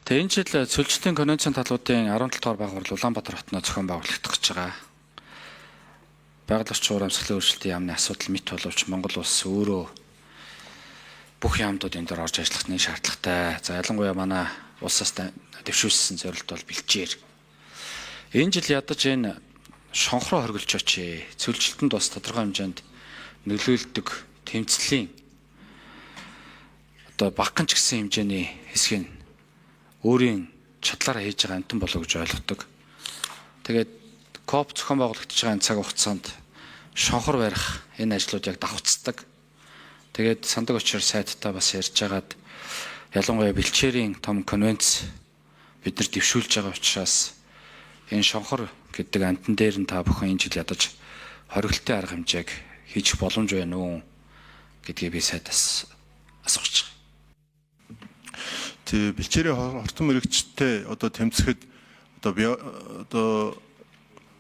Тэгээ энэ жил Цөлжтийн конвенцийн талуудын 17 дугаар байгуулалт Улаанбаатар хотноо зохион байгуулагдах гэж байгаа. Байгаль орчин уур амьсгалын өөрчлөлтийн яамны асуудал мэт боловч Монгол улс өөрөө бүх яамдууд энэ дээр орж ажиллах нэг шаардлагатай. За, ялангуяа манай улсаас дэвшүүлсэн зорилт бол бэлчээр. Энэ жил ядаж энэ шонхроо хоригдож очие. Цөлжилтөнд бас тодорхой хэмжээнд нөлөөлдөг тэмцлийн одоо багахан ч гэсэн хэмжээний хэсгийг өөрийн чадлаараа хийж байгаа амьтан болов гэж ойлгодог. Тэгээд COP зохион байгуулагдаж байгаа энэ цаг хугацаанд шонхор барих энэ ажлууд яг давхцдаг. Тэгээд сандаг очир сайттай бас ярьж байгаад, ялангуяа бэлчээрийн том конвенц бид нар дэвшүүлж байгаа учраас энэ шонхор гэдэг амьтан дээр нь та бүхэн энэ жил ядаж хоригдолтын арга хэмжээг хийх боломж байна уу гэдгийг би сайдаас асууж байгаа. Тий, бэлчээрийн хортон мэрэгчтэй одоо тэмцэхэд одоо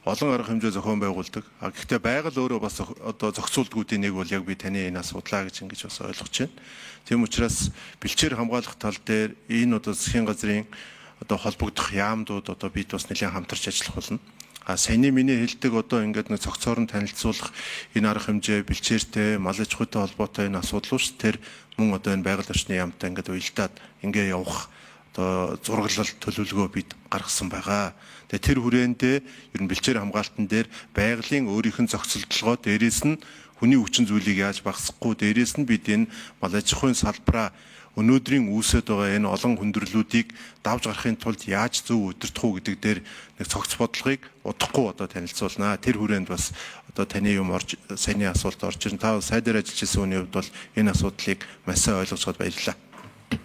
олон арга хэмжээ зохион байгуулдаг. А гэхдээ байгаль өөрөө бас одоо зохицуулдгуудын нэг бол яг би таны энэ асуудлаа гэж ингэж бас ойлгож байна. Тийм учраас бэлчээр хамгаалах тал дээр энэ одоо засгийн газрын одоо холбогдох яамдууд одоо бид бас нэлээд хамтарч ажиллах болно. А саяны миний хэлдэг одоо ингээд нэг цогцоор нь танилцуулах энэ арга хэмжээ бэлчээртэй, мал аж ахуйтай холбоотой энэ асуудал ш тэр мөн одоо энэ байгаль орчны яамтай ингээд уялдаад ингээ явах одоо зураглал төлөвлөгөө бид гаргасан байгаа. Тэгээ тэр хүрээндээ ер нь бэлчээр хамгаалтан дээр байгалийн өөрийнх нь зохицолдлогоо, дээрээс нь хүний хүчин зүйлийг яаж багасгахгүй, дээрээс нь бид энэ мал аж ахуйн салбараа өнөөдрийн үүсэт байгаа энэ олон хүндрэлүүдийг давж гарахын тулд яаж зөв удирдах уу гэдэг дээр нэг цогц бодлогыг удахгүй одоо танилцуулнаа. Тэр хүрээнд бас одоо таны юм орж, саяны асуулт орж ирнэ. Та сайдаар ажиллаж байсан хүний хувьд бол энэ асуудлыг маш сайн ойлгож байгаад баярлалаа.